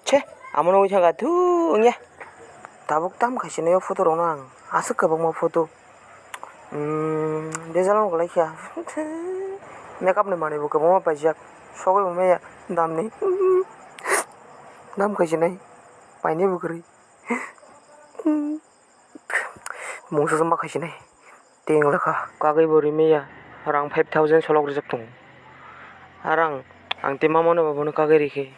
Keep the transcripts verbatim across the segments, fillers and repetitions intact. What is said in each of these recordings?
Che, amo nugwi thangkha thu wngya. Tabuk tam khaisinaio photo rokno ang aswk kwbangma photo. Umm, bejal wng kwlai kha. Makeup ni manwi bo kwbangma paijak. Sogwi bo maya damni. Dam khaisinai. Painai bo kwrwi. Mungsa ma khaisinai. Tei wng lakha. Kagwi bo rimaya. Rang five thousand solok rijak tongo. Arang, ang tei mama no baba no kagwi rikhe.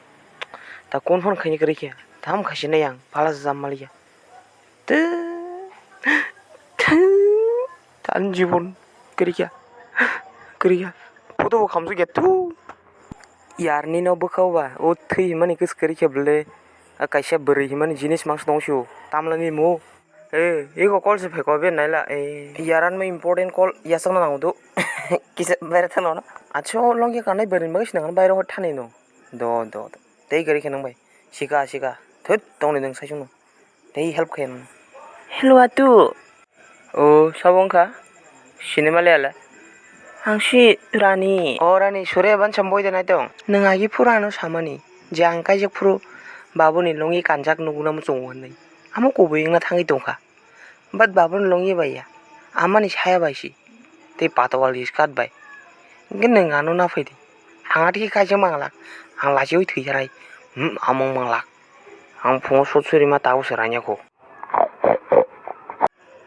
Ta kon phone khaini kwrwi khe. Tam khaisinai ang. Phala jam maliya. Tei, tei, tani jibon kwrwi kha, kwrwi kha. Photo bo khamsuk ya thu. Yarni no bwkha o ba, o thwi himani kwswk kwrwi kha bwle. A kaisa bwrwi himani jinis mangsa tong sio, tamlani mo. Eh, ego call se phai ko be naila, eh. Yaran mo important call yasakna nango do. Kisa baire thano na. Acho longya kanai bwrwi bagwi sinang baire ho thani no. Do, do, do. Tei kwrwi kha nang bai. Sika, sika. Thut, tongni nwng sai sung no. Tei help khe nang. Hello, Atu. O, sabo wngkha? Sini maliya le. Ang si Rani. O, Rani, sure ban sam boi de nai tong. Nwng agi phuru ano samani je ang kaijak phuru babuni longwi kanjak nukuna muchungo hinwi. Amo kubui wngna thangwi tongkha. But babuni longwi bai ya. Amani saya bai si. Tei patowal use card bai. Hwnkhe nwng ano naphai di. Ang atiki kaijak manglak. Ang lachiwi thwi sanai. Hmm, amung manglak. Ang phungo sot suri ma tabuk se ranya kho.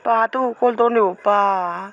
Pa, atu call toni bo, pa.